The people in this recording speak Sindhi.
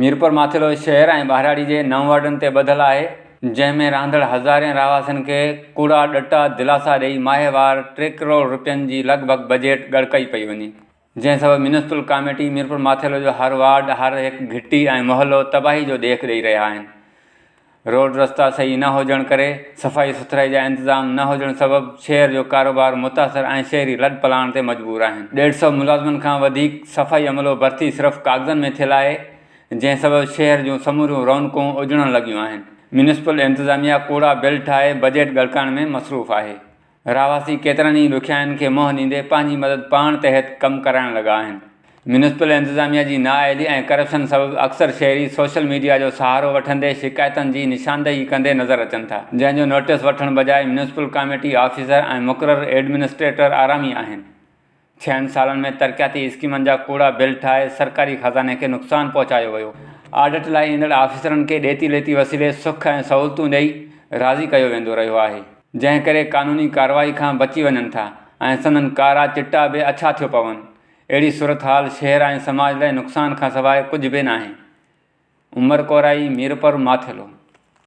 ميرپور ماٿيلو شهر ۽ ٻهراڙي جي نو وارڊن تي ٻڌل آهي، جنهن ۾ رهندڙ هزارين رهواسين کي ڪوڙا ڏٽا دلاسا ڏئي ماهوار ٽي ڪروڙ رپين جي لڳ ڀڳ بجيٽ ڳڙڪائي پئي وڃي، جنهن سبب ميونسپل ڪاميٽي ميرپور ماٿيلو جو هر وارڊ، هر هڪ گهٽي ۽ محلو تباهي جو ڏيک ڏئي رهيا آهن. روڊ رستا صحيح نه هجڻ ڪري صفائي سٿرائي جا انتظام نه هجڻ سبب شهر جو ڪاروبار متاثر ۽ شهري لڏپلاڻ تي مجبور آهن. ڏيڍ سئو ملازمن کان وڌيڪ صفائي عملو ڀرتي صرف ڪاغذن ۾ ٿيل آهي جنهن سبب شهر جون سموريون رونقون اجڙڻ لڳيون آهن. ميونسپل انتظاميا ڪوڙا بل ٺاهي بجيٽ ڳڙڪائڻ ۾ مصروف آهي. رهواسي ڪيترن ئي ڏکيائين کي منهن ڏيندي پنهنجي مدد پاڻ تحت ڪم ڪرائڻ لڳا آهن. ميونسپل انتظاميا جي نااهلي ۽ ڪرپشن سبب اڪثر شهري سوشل ميڊيا جو سهارو وٺندي شڪايتن جي نشاندهي ڪندي نظر اچن ٿا، جنهن جو نوٽيس وٺڻ بجاء ميونسپل ڪاميٽي آفيسر ۽ مقرر ايڊمنسٽريٽر آرامي آهن. ڇهن سالن ۾ ترقياتي اسڪيمن جا ڪوڙا بل ٺاهي سرڪاري خزاني کي نقصان پهچايو ويو. آڊٽ لاء ايندڙ آفيسرن کي ڏيتي ليتي وسيلي سک ۽ سهولتون ڏئي راضي ڪيو ويندو رهيو آهي، جنهن ڪري قانوني ڪارروائي کان بچي وڃن ٿا ۽ سندن ڪارا چٽا به اڇا ٿيو پون. اهڙي صورتحال شهر ۽ سماج لاء نقصان کانسواء ڪجهه به ناهي. عمر ڪورائي، ميرپور ماٿيلو.